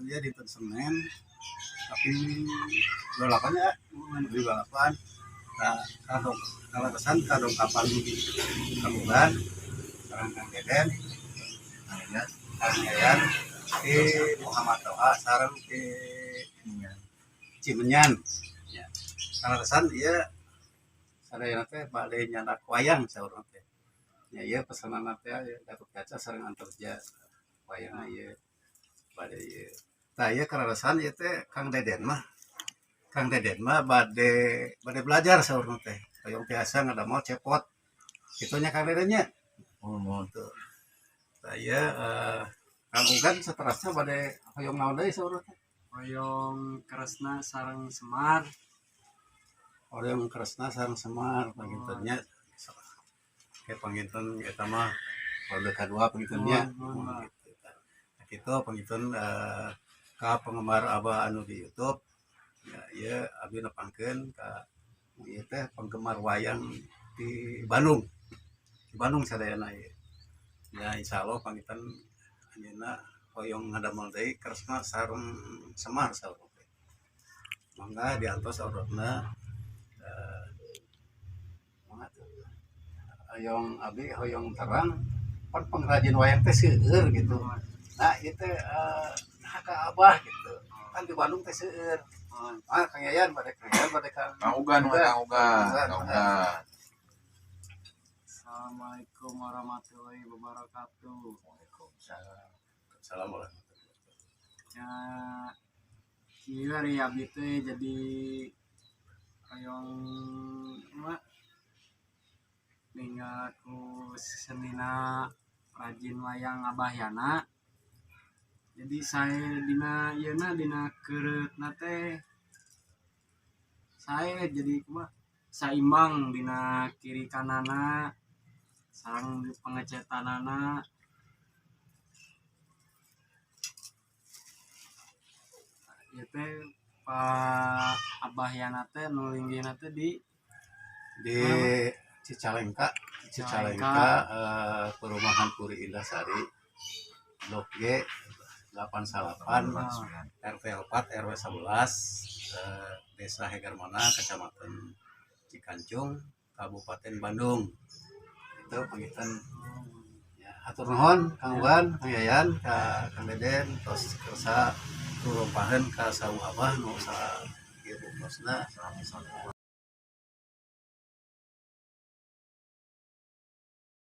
Panginten ya dinten Senin tapi 28 ya, 28. Nah, kadong kaleresan kadongkapan Kang Ugan sareng Kang Deden, Kang Yayan di Muhammad Toha sareng di Cimenyan ya. Kaleresan ieu sadayana teh bade nyandak wayang saurna teh ya. Ieu pesanan teh Gatot Kaca sareng Antarja wayangna ieu bade ieu. Tah, ieu kaleresan ieu teh Kang Deden mah bade bade belajar saurna teh, hoyong tiasa ngadamel cepot kitu nya, Kang Deden nya. Oh, Tuh. Tah, ieu Kang Ugan saterasna bade hoyong naon deui saurna teh? Hoyong Kresna sareng Semar. Hoyong Kresna sareng Semar panginten nya. Kayak panginten eta mah ronde kadua panginten nya. Mohon, mohon. Gitu. Nah, kitu panginten ka penggemar Abah anu di YouTube ya, ieu abdi nepangkeun ka ieu teh penggemar wayang di Bandung, di Bandung sadayana ieu ya. Insyaallah panginten anjeunna hoyong ngadamel deui Kresna sareng Semar saur teh. Mangga diantos orderna. Mangga tuh. Hoyong, abdi hoyong terang pan pengrajin wayang teh seueur gitu. Nah, ieu teh nah ka Abah gitu kan di Bandung teh seueur. Ah, Kang Yayan bade, Kang Yayan bade, Kang Kang Ugan, Ugan. Kang Ugan, Ugan. Kang Ugan. Assalamualaikum warahmatullahi wabarakatuh. Waalaikumsalam. Assalamualaikum. Ya, kieu ari abdi teh jadi hoyong mah ninggal ku senina rajin wayang Abah Yana. Jadi saya dina ieuna dina keureutna teh saya jadi kumaha, saimbang dina kiri kanana sareng pengecetanana. Ieu teh Pak Abah Yana teh nu linggihna teh di Di Cicalengka, Cicalengka, Perumahan Puri Indah Sari, Blok G 89 RT 4 RW 11, Desa Hegarmana, Kecamatan Cikancung, Kabupaten Bandung. Itu panginten ya. Hatur nuhun Kang Ugan, Kang Yayan, ka Kang Deden tos kersa turumpaheun ka sawu Abah nu sa ieu buktosna.